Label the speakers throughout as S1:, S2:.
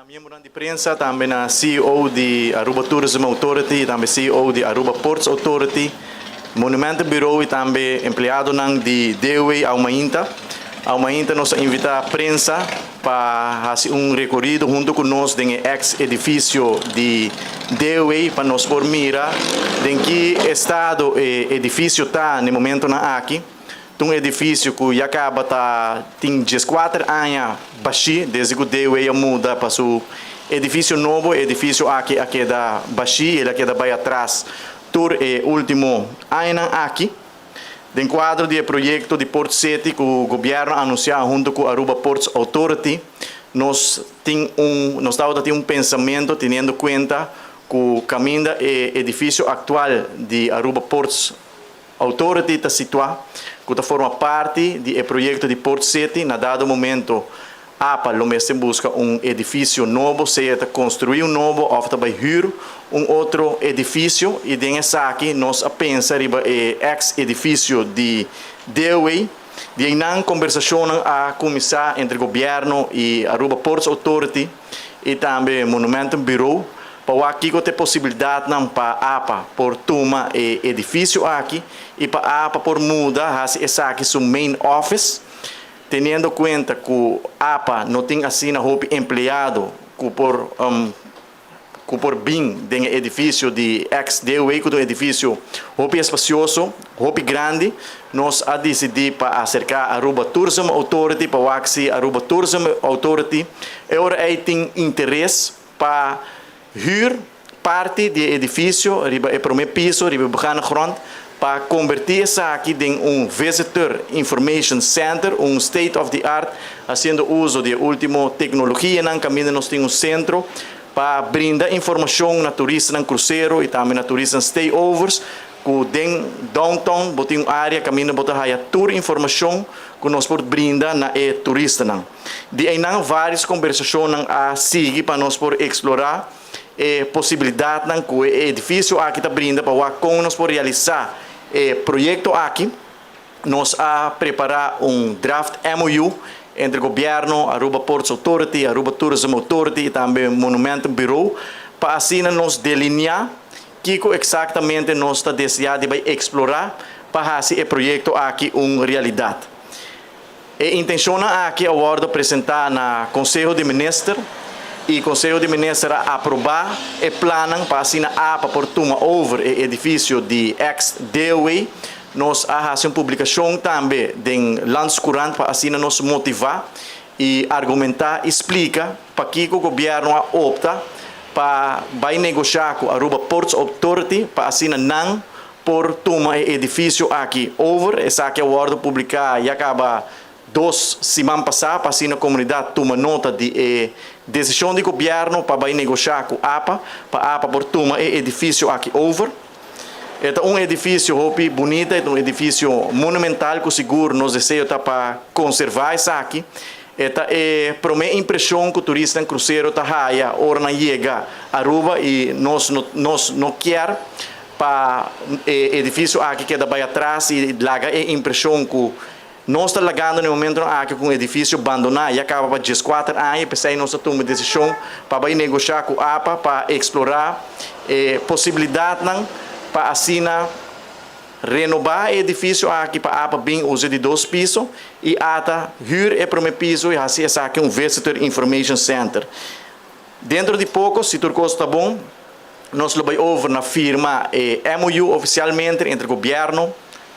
S1: Miembronan di prensa, tambe na CEO di Aruba Tourism Authority, tambe CEO di Aruba Ports Authority, Monumentenbureau y tambe empleadonan di DOW awe mainta. Awe mainta nos a invita prensa pa haci un recorido hunto cu nos den e ex edificio di DOW pa nos por mira den ki estado e edificio ta na e momentonan aki. Ta un edificio cu ya caba ta tin 14 aña bashi desde cu DOW a muda pa su edificio nobo. E edificio aki a keda bashi, el a keda bay atras tur e ultimo añanan aki. Den cuadro di e proyecto di Port City cu gobierno a anuncia hunto cu Aruba Ports Authority, nos tabata tin un pensamento teniendo cuenta cu caminda e edificio actual di Aruba Ports Authority ta situa, cu ta forma parti di e proyecto di Port City, na dado momento APA lo mester busca un edificio nobo, sea ta construi un nobo of ta bay huur un otro edificio, y den esaki nos a pensa riba e ex edificio di DOW. Di eynan conversacion a cuminsa entre gobierno y Aruba Ports Authority y tambe Monumentenbureau pa wak kico ta e posibilidadnan pa APA por tuma e edificio aki y pa APA por muda haci esaki su main office, teniendo cuenta cu APA no tin asina hopi empleado cu por bin den edificio di ex-DOW, cu ta un edificio hopi espacioso, hopi grandi. Nos a dicidi pa acerca Aruba Tourism Authority pa wak si Aruba Tourism Authority e ora ey tin interes pa huur parti di e edificio riba e prome piso, riba begane grond, pa converti esaki den un Visitor Information Center, un state of the art, haciendo uso di ultimo tecnologianan, caminda nos tin un centro pa brinda informacion na turistanan crucero y tambe na turistanan stayovers, cu den downtown bo tin un area caminda bo ta haya tur informacion cu nos por brinda na e turistanan. Di eynan varios conversacionnan a sigui pa nos por explora e posibilidadnan cu e edificio aki ta brinda pa wak con nos por realisa e proyecto aki. Nos a prepara un draft MOU entre gobierno, Aruba Ports Authority, Aruba Tourism Authority y tambe Monumentenbureau pa asina nos delinea kico exactamente nos ta desea di bay explora pa haci e proyecto aki un realidad. E intencionnan aki a wordo presenta na Conseho di Minister y Conseho di Minister a aproba e plannan pa asina APA por tuma over e edificio di ex-DOW. Nos a haci un publicacion tambe den Landscourant pa asina nos motiva y argumenta y splica pakico gobierno a opta pa bay negocia cu Aruba Ports Authority pa asina nan por tuma e edificio aki over. Esaki a wordo publica ya caba 2 siman pasa pa asina comunidad tuma nota di e decision di gobierno pa bay negocia cu APA pa APA por tuma e edificio aki over. E ta un edificio hopi bunita, e ta un edificio monumental cu sigur nos deseo ta pa conserva esaki. E ta e prome impresion cu turista crucero ta haya ora nan yega Aruba y nos no kier pa e edificio aki keda bay atras y laga e impresion cu nos ta lagando na e momento aki cu un edificio abandona ya caba pa 14 aña. Pesey nos a tuma decision pa bay negocia cu APA pa explora e posibilidadnan pa asina renoba e edificio aki pa APA bin usa di dos piso y ata huur e prome piso y haci esaki un Visitor Information Center. Dentro di poco, si tur cos ta bon, nos lo bay over na firma e MOU oficialmente entre gobierno,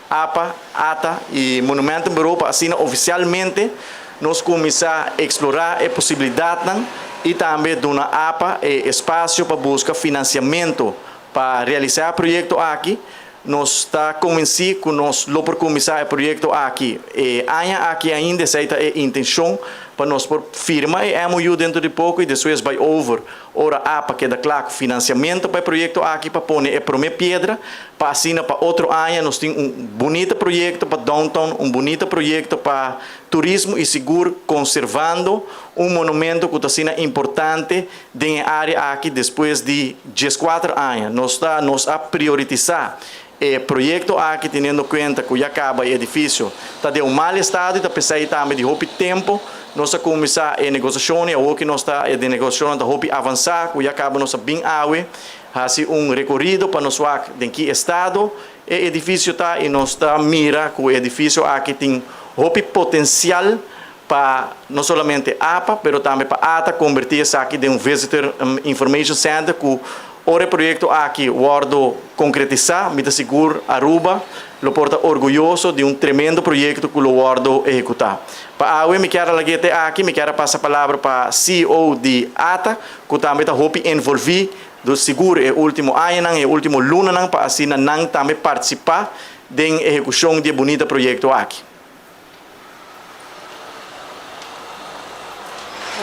S1: APA, ATA y Monumentenbureau pa asina oficialmente nos cuminsa explora e posibilidadnan y tambe duna APA e espacio pa busca financiamento pa realisa e proyecto aki. Nos ta convenci cu nos lo por cuminsa e proyecto aki e aña aki ainda. Esey ta e intencion, pa nos por firma e MOU dentro di poco y despues bay over ora APA keda cla cu financiamento pa e proyecto aki pa pone e prome piedra, pa asina pa otro aña nos tin un bunita proyecto pa downtown, un bunita proyecto pa turismo y sigur conservando un monumento cu ta asina importante den e area aki despues di 14 aña. Nos a priorisa e proyecto aki teniendo cuenta cu ya caba e edificio ta den un mal estado y ta pesey tambe di hopi tempo. Nos a kuminsá e negosiashon i awor ku nos ta e negosiashonnan ta hopi avansá ku ya kaba nos a bin awe hasi un rekorido pa nos wak den ki estado e edifisio ta i nos ta mira ku e edifisio aki tin hopi potensial pa no solamente apa pero tambe pa ata kombertí esaki den un Visitor Information Center ku ora e proyekto aki wòrdu konkretisá mi ta sigur Aruba lo por ta orguyoso di un tremendo proyekto ku lo wòrdu ehekutá. Pa awe mi kier a lag'é te aki, mi kier a pasa palabra pa CEO di ata ku tambe ta hopi envolví dus sigur e último añanan, e último lunanan pa asina nan tambe partisipá den ehekushon di e bunita proyekto aki.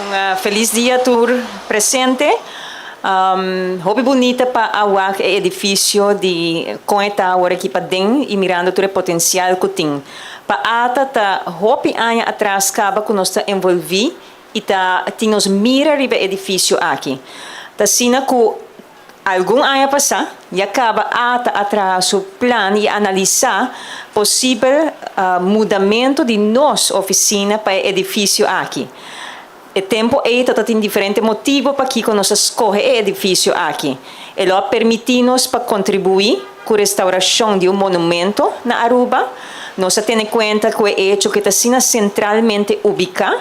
S2: Un felis dia tur presente. Hopi bunita pa a wak e edifisio di kon e ta awor aki paden i mirando tur e potensial ku tin. Pa ata ta hopi aña atras kaba ku nos ta envolví i ta tin nos mira riba e edifisio aki. Ta asina ku Algun aña pasá ya kaba ata a traha su plan i analisá posibel mudamentu di nos ofisina pa e edifisio aki. E tempu ei ta tin diferente motibu pakiko nos a skohe e edifisio aki. E lo a permití nos pa kontribuí ku restaurashon di un monumento na Aruba. Nos a tene kuenta ku e echo ku e ta asina sentralmente ubiká.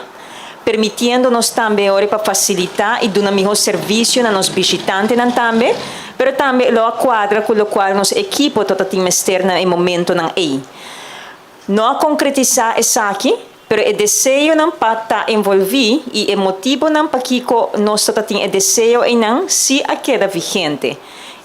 S2: permitiendo nos tambe ora pa facilita y duna miho servicio na nos bishitantenan tambe, pero tambe lo a cuadra cu locual nos ekipo ta ta tin mester na e momentonan ey. No a concretisa esaki, pero e deseonan pa ta envolvi y e motibonan pakico nos ta ta tin e deseo eynan si a keda vigente.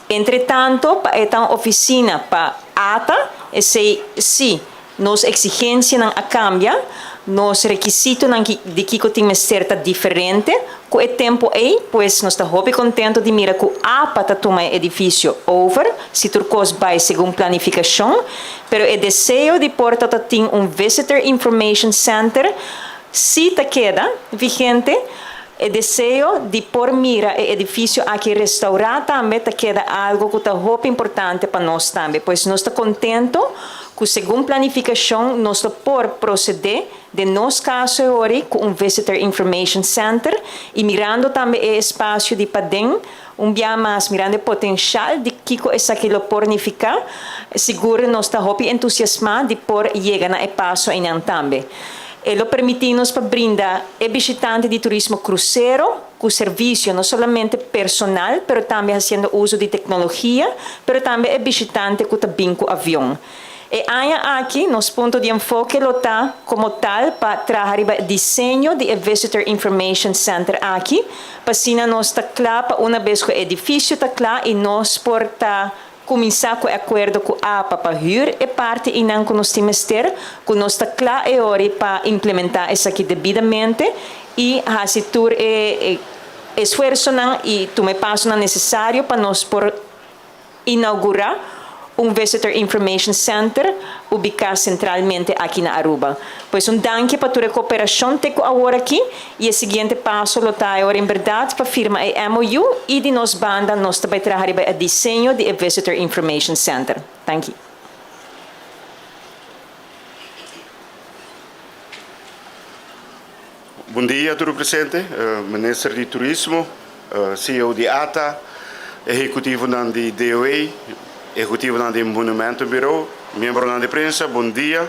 S2: Entretanto pa e ta un oficina pa ata, esey si. Nos exigencianan a cambia, nos rekisitonan di kico tin mester ta diferente cu e tempo ey, pues nos ta hopi contento di mira cu apa ta tuma e edificio over, si tur cos bay segun planificacion, pero e deseo di por ta ta tin un Visitor Information Center si ta keda vigente. E deseo di por mira e edificio aki restaura tambe ta keda algo cu ta hopi importante pa nos tambe, pues nos ta contento cu segun planificacion nos lo por procede den nos caso e ori cu un Visitor Information Center y mirando tambe e espacio di paden un bia mas mirando e potencial di kico esaki lo por nifica, sigur nos ta hopi entusiasma di por yega na e paso eynan tambe. E lo permití nos pa brinda e bishitante di turismo krusero ku servisio no solamente personal pero tambe hasiendo uso di teknologia, pero tambe e bishitante ku ta bin ku avion. E aña aki nos punto di enfoke lo ta komo tal pa traha riba e diseño di e Visitor Information Center aki pa asina nos ta kla pa una bes ku e edifisio ta kla i nos por ta Kuminsá ku e akuerdo ku apa pa hür e parti einan ku nos tin mester, ku nos ta kla e ori pa implementá esaki debidamente i hasi tur e esfuersonan i tuma e pasonan nesesario pa nos por inaugurá un Visitor Information Center ubiká sentralmente aki na Aruba. Pues un danki pa tur e koperashon te ku awor aki i e siguiente paso lo ta e ora en bèrdat pa firma e MOU i di nos banda nos ta bai traha riba e diseño di e Visitor Information Center. Danki.
S3: Bon dia tur presente, Minister di Turismo, CEO di ata, ehecutivonan di DOA, ehecutivonan di Monumenten Bureau, miembronan di prensa, bon dia.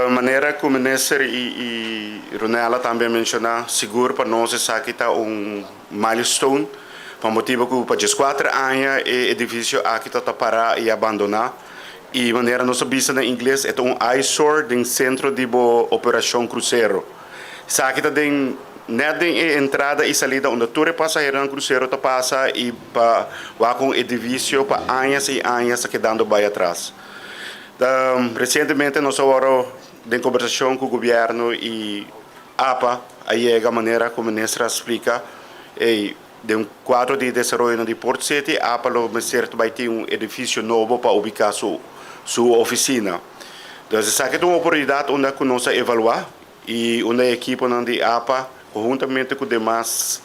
S3: Manera cu Minister y Ronella tambe a menciona, sigur pa nos esaki ta un milestone, pa motibo cu pa diescuater aña e edificio aki ta ta para y abandona. Y manera nos a bisa na ingles e ta un eyesore den centro di bo operacion crucero. Esaki ta den net den e entrada y salida unda tur e pasaheronan crucero ta pasa y pa wak un edificio pa añas y añas ta kedando bay atras. Recientemente nos a worde den conversacion cu gobierno y apa a yega manera cu minister a splica ey Den un kuadro di desaroyonan di Port City, apa lo mester ta bai tin un edifisio nobo pa ubiká su su ofisina. Dus esaki ta un oportunidat unda ku nos a evaluá i unda e ekiponan di apa konhuntamente ku demas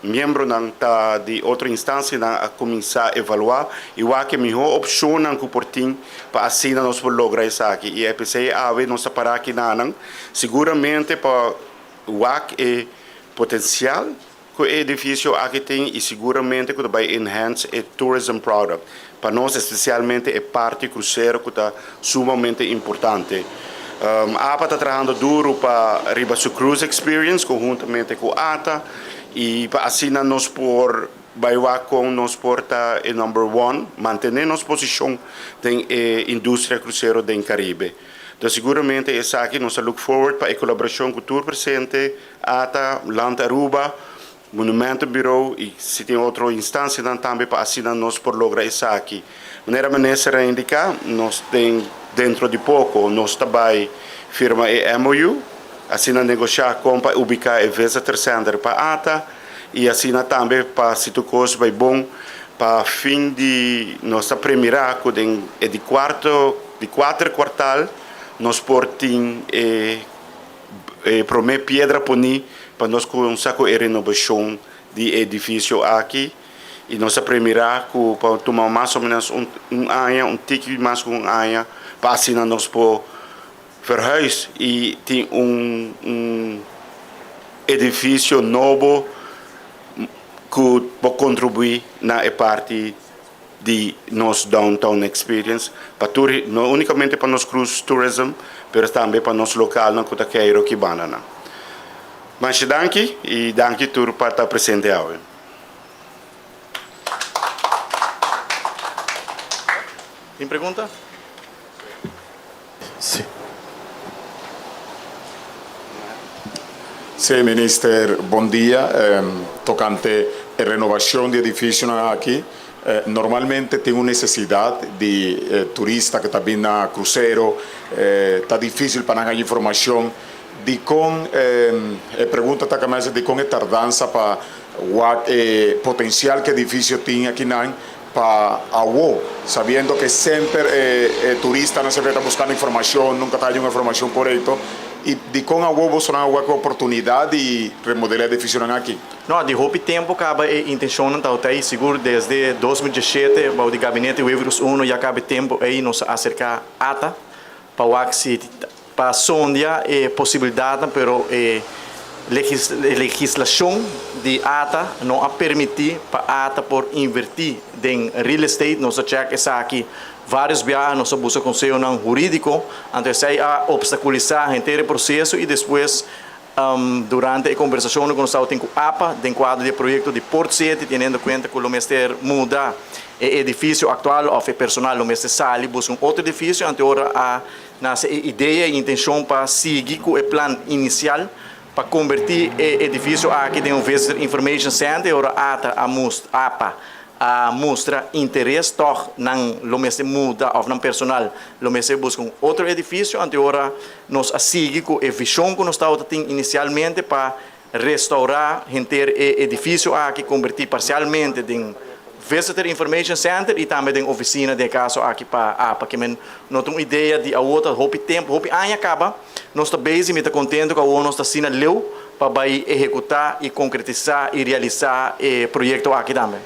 S3: Miembronan ta di otro instancianan a cuminsa evalua y wak e miho opcionnan cu por tin pa asina nos por logra esaki y epc awe nos ta para aki nanan siguramente pa wak e potencial cu e edificio aki tin y siguramente cu ta bay enhance e tourism product pa nos especialmente e parti crucero cu ta sumamente importante. APA ta trahando duro pa riba su cruise experience conhuntamente cu ATA y pa asina nos por bay wak con nos por ta e number one, mantene nos posicion den e industria crucero den Caribe. Entonces siguramente esaki nos ta look forward pa e colaboracion cu tur presente, ATA, Land Aruba, Monumentenbureau y si tin otro instancianan tambe pa asina nos por logra esaki. Manera Minister a indica, nos den dentro di poco nos ta bay firma e MOU, asina negocia con pa ubica e Visitor Center pa ATA y asina tambe pa si tur cos bay bon pa fin di nos ta premira cu den e di cuarto di cuater cuartal nos por tin e E promé piedra poní pa nos kuminsá ku e renobashon di e edifisio aki i nos a premirá ku pa tuma mas o ménos un aña, un tiki mas ku un aña, pa asina nos por verhuis i tin un un edifisio nobo ku por kontribuí na e parti di nos downtown experience pa tur, no unicamente pa nos cruise tourism, pero tambe pa nos localnan cu ta keiro ki bandanan. Masha danki y danki tur pa ta presente awe.
S1: Tin pregunta?
S4: Sí. Sí, Minister, bon dia. Tocante e renovacion di edificionan aki, normalmente tin un necesidad di turista cu ta bin na crucero, ta dificil pa nan haya informacion. Dicon, e pregunta ta camesa, dicon e tardansa pa wak e potencial cu edificio tin akinan Pa awo, sabiendo ke semper e turistanan semper ta buskando informashon, nunka ta haña un informashon korekto, i dikon awo bosonan a wak e oportunidat di remodelá edifisionan aki?
S1: No, di hopi tempu kaba e intenshonnan tabata ei, sigur desde 2017 bou di gabinete Wever-Croes Uno ya kaba e tempu ei nos a aserká ata pa wak si pa sondia e posibilidadnan pero e legislacion di ata no a permiti pa ata por inverti den real estate. Nos a check esaki varios biaha, nos a busca consehonan huridico, anto esey a obstaculisa henter e proceso y despues durante e conversacionnan cu nos tabatin cu apa den cuadro di e proyecto di Port City teniendo cuenta cu lo mester muda e edificio actual of e personal lo mester sali busca un otro edificio, anto ora a Nase e idea i intenshon pa sigui ku e plan inisial pa kombertí e edifisio aki den un Visitor Information Center i ora ata a mus apa a mustra interes tòg nan lo mester muda òf nan personal lo mester buska un otro edifisio. Anto ora nos a sigui ku e vishon ku nos tabata tin inisialmente pa Restaurá henter e edifisio aki kombertí parsialmente den Visitor Information Center i tambe den ofisina den e kaso aki pa apa. Ke men no ta un idea di awor ta hopi tempu, hopi aña kaba nos ta bezig, mi ta kontento ku awor nos ta asina leu pa bai ehekutá i konkretisá i realisá e proyekto aki tambe.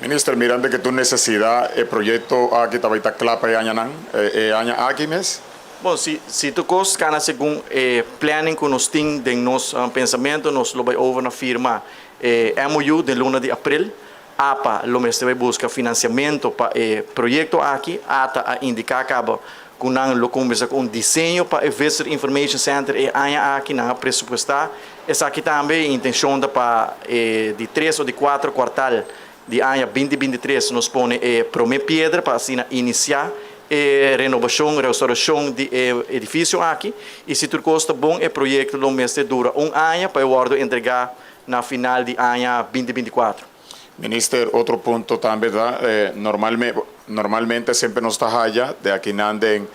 S4: Minister, mirando ke tur nesesidat e proyekto aki ta bai ta kla pa e añanan, e aña aki mes?
S1: Bon, si si tur kos kana segun e planning ku nos tin den nos pensamentu, nos lo bai over na firma e MOU den luna di april. Apa lo mester bai buska finansiamentu pa e proyekto aki. Ata a indiká kaba ku nan lo kuminsá ku un diseño pa e Visitor Information Center e aña aki. Nan a presupuestá esaki tambe. E intenshon ta pa e di tres o di kuater kuartal di aña 2023 nos pone e promé piedra pa asina inisiá e renobashon, restaurashon di e edifisio aki i si tur kos ta bon e proyekto lo mester dura un aña pa e wòrdu entregá na final di aña 2024.
S4: Minister, otro punto tambe ta, normalmente semper nos ta haya de akinan den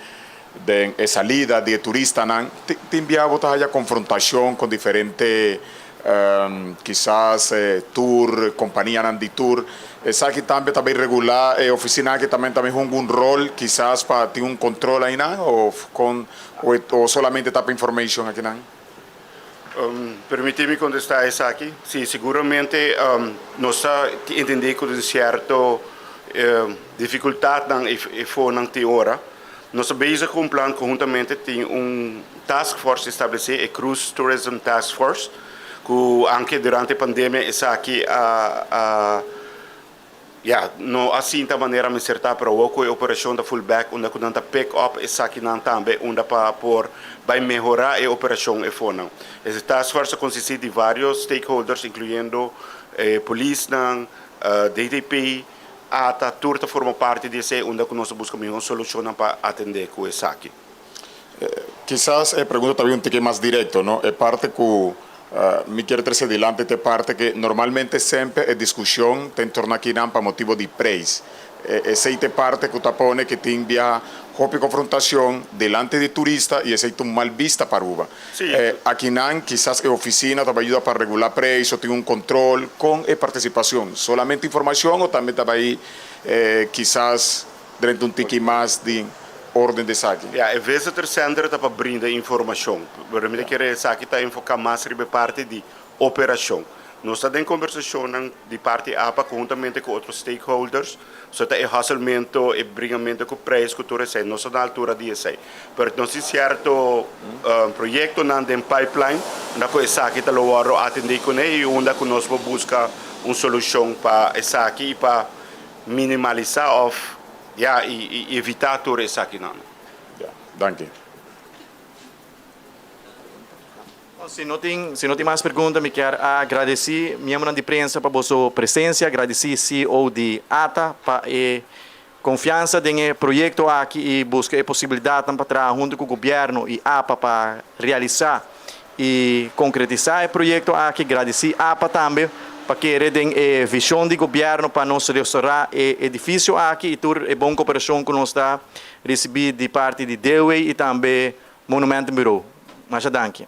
S4: den e salida di e turistanan, tin bia bo ta haya konfrontashon kon diferente Kisas e tur, kompanianan di tur, esaki tambe ta bay regulá e ofisina aki tambe ta bay hunga un rol kisas pa tin un kontrol ainan of kon o solamente ta pa information akinan?
S3: Permiti mi contesta esaki. Si, siguramente nos ta entende cu tin cierto dificultadnan y fonan tin ora. Nos ta bezig cu un plan conhuntamente, tin un task force estableci, e Cruise Tourism Task Force, cu aunke durante pandemia esaki a ya, no a sinta manera mester ta, pero awor cu e operacion ta full back, unda cu nan ta pick up esakinan tambe, unda pa por bay mehora e operacion e fonan. E task force ta consisti di varios stakeholders, incluyendo polisnan, DTP, ATA, tur ta forma parti di esey, unda cu nos ta busca miho solucionnan pa atende cu esaki.
S4: Kisas e pregunta tambe un tiki mas directo, no? E parte cu mi kier trece dilanti ta e parte cu normalmente semper e discusion ta entorno akinan pa motibo di prijs. Esey ta e parte cu ta pone cu tin bia hopi confrontacion delante di turista y esey ta un mal bista pa Aruba. Akinan kisas e oficina ta bay yuda pa regula prijs o tin un control con e participacion. Solamente informacion o tambe ta bay kisas drenta un tiki mas di orden di esaki?
S3: Ya, e Visitor Center ta pa brinda informacion, pero mi ta kere esaki ta enfoca mas riba e parti di operacion. Nos ta den conversacionnan di parti APA conhuntamente cu otro stakeholders, so ta e husselmento, e bringamento cu prijs cu tur esey, nos ta na altura di esey. Pero nos tin cierto proyectonan den pipeline unda cu esaki ta lo wordo atendi cune y unda cu nos por busca un solucion pa esaki y pa minimalisa of ya y evita tur esakinan.
S4: Ya, danki.
S1: Si no tin si no tin mas pregunta mi kier a gradeci miembronan di prensa pa boso presencia, gradeci CEO di ata pa e confiansa den e proyecto aki y busca e posibilidadnan pa traha hunto cu gobierno y apa pa realisa y concretisa e proyecto aki, gradeci apa tambe pa kere den e vision di gobierno pa nos restaura e edificio aki y tur e bon cooperacion cu nos ta ricibi di parti di DOW y tambe Monumentenbureau. Masha danki.